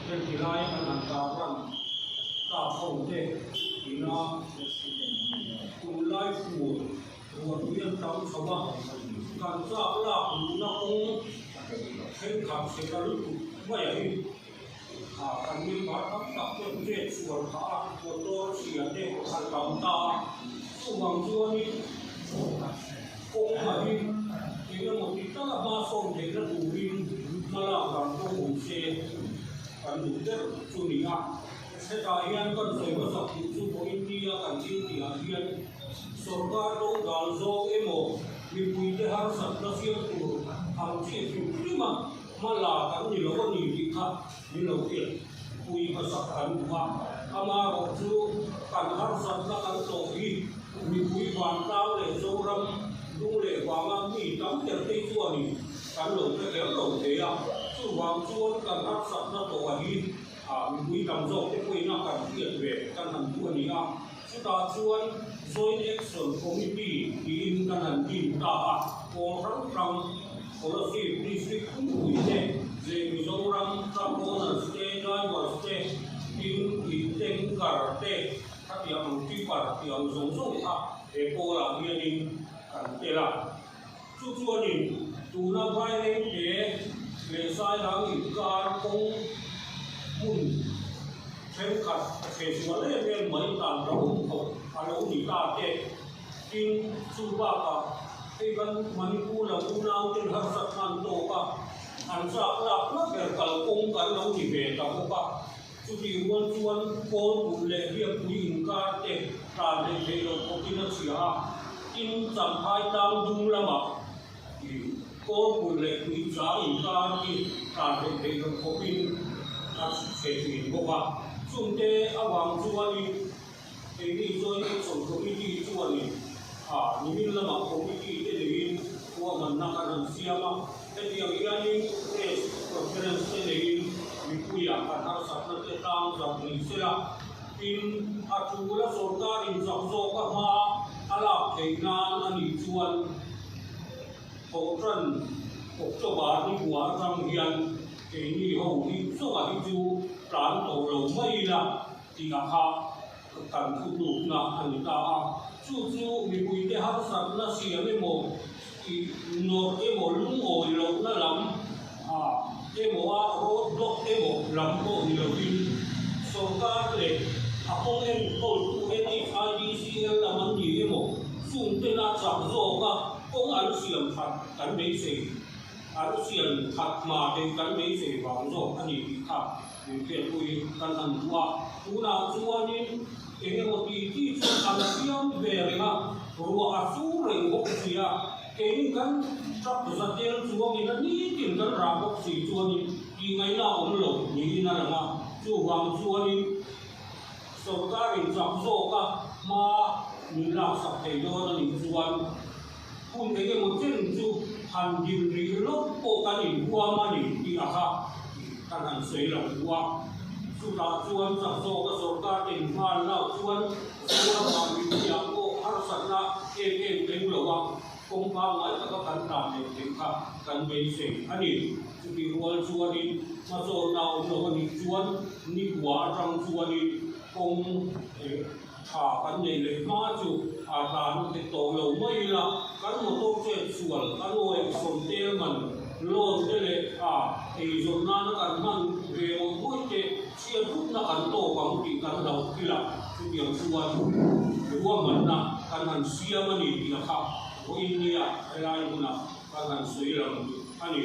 Heti laia kan han tarlan tak ho te ina tunlai fur ruahtui an tam chho a, kan chak lak luhna kawng thenkhat chhe ta lutuk mai a hi. Kan member tam tak chuan chet sual phah a, motor chhia te a tam ta a, chuvang chuanin kawng a hi eng emaw ti tala hma sawn theihna turin hma lak dan pawh awm se kan duh ber chu ni a. Hetah hian kan sawi hmasak duh chu vawiin nia kan thil tihah hian sorkar dodal zawng emaw mipuite harsatna siam tur ang chi hrim hrim a, Hma la kan ni lo a ni tih kha min lo hriat pui hmasak kan duh a, amaherawh chu kan harsatna kan tlawh hi mipui vantlang leh Zoram lung leh vanga mi tam ber te chuanin kan lo hre kher lo thei a, chuvang chuan kan harsatna tawha hi mipui tam zawk te pawhin a kan hriat ve kan han duh a ni a, chutah chuan Joint Action Committee tiin kan han din ta a, pawl hrang hrang. Kolasib District pumpui te leh Mizoram truck owners te, drivers te, tin ih tanker te khatiang ang tipper tih ang zawng zawng kha he pawlah hianin kan tel a. Chu chuanin tuna Vairengte leh Sairang inkar kawng hmun thenkhat chhe sual em em mai tan ta awm khawp a lo ni ta te. Tin, chu bakah hei kan Manipur lam unauten harsat hman tawk a, an chak lak na ber kalkawng kan lo ni ve ta bawk a. Chutih rual chuan kawl kulh leh biakpui inkar te tlan theih theih loh khawpin a chhia a. Tin, Champhai tlang dung lamah kawl kulh leh tuichang inkar hi tlan theih theih loh khawpin a chhe thin bawk a. Chungte avang chuanin. Keini chuan Action Committee chuanin a nimin lamah committee te neiin huahmanna kan han siam a, hetiang hianin press conference te neiin mipuiah kan harsatna te tlang zauh ni sela, tin a tul a sorkarin zak zawka hma a lak theih nan a nih chuan thawhtan October ni kua atang hian keini ho hi chunga hi chu tlan tawh lo mai ila. Tih a kha kan thutlukna a ni ta a. Chu chu mipuite harsatna siam emaw, ih nawrh emaw, lungawi lohna lam emaw a road block emaw lam pawh ni lovin sorkar leh a kawng enkawltu NHIDCL lam an ni emaw chungtena chak zawka kawng an siam that kan beisei an siam that hma theih kan beisei vang zawk a ni tih kha Min hriatpui kan han duh a, tunah chuanin eng emaw ti ti chuan an siam ve reng a, ruah a sur reng bawk si a, keini kan truck za tel chuangin a nitin kan rah bawk si chuanin tih ngaihna a awm lo niin a lang a, chuvang chuanin sorkarin chak zawka hma min laksak thei dawn a nih chuan hun eng emaw chen chu han din rih lawk pawh kan inhuam a ni tih a kha kan han sawi lo duh a. Chutah chuan chak zawka sorkar te inhman loh chuan Zoram mipuiah pawh harsatna em em thleng lo a, kawng pangngai taka kan tan leh theih kha kan beisei a ni. Chutih rual chuanin hmasawnna awm lo a nih chuan nikua atang chuanin kawng Tha kan neih leh hma chu a tlan nghet tawh lo mai ila, kan motor chet sual a nuai sawm tel man loan te leh a eizawn nana kan hman ve ngawih ngawih te chhiat rupna kan tawk ang tih kan hlauh thil a, chutiang chuan ruahmanna kan han siam a ni tih a kha vawiin nia helai hmunah kan han sawi lang duh a ni.